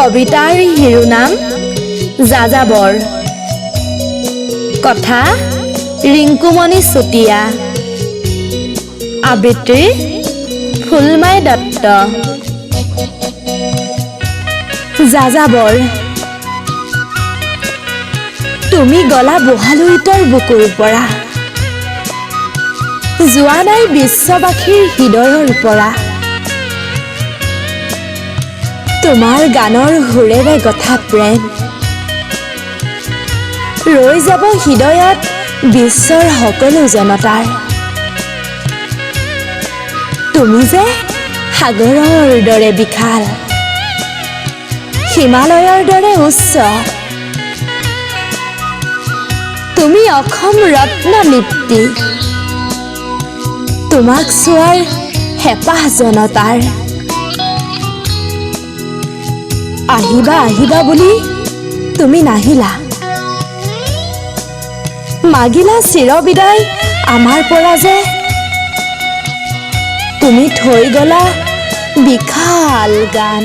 কবিতাৰ শিৰোনাম যাযাবৰ। কথা ৰিংকুমণি চুতীয়া। আবৃত্তি ফুলমাই দত্ত। যাযাবৰ। তুমি গলা বহালুইতৰ বুকুৰ পৰা, যোৱা নাই বিশ্ববাসীৰ হৃদয়ৰ পৰা। তোমাৰ গানৰ সুৰেৰে গথা প্ৰেম ৰৈ যাব হৃদয়ত বিশ্বৰ সকলো জনতাৰ। তুমি যে সাগৰৰ দৰে বিশাল, হিমালয়ৰ দৰে উচ্চ, তুমি অসম ৰত্ন লিপ্তি। তোমাক চোৱাৰ হেঁপাহ জনতাৰ। আহিবা আহিবা বুলি তুমি নাহিলা, মাগিলা চিৰবিদায় আমাৰ পৰা যে তুমি থৈ গলা বিশাল গান।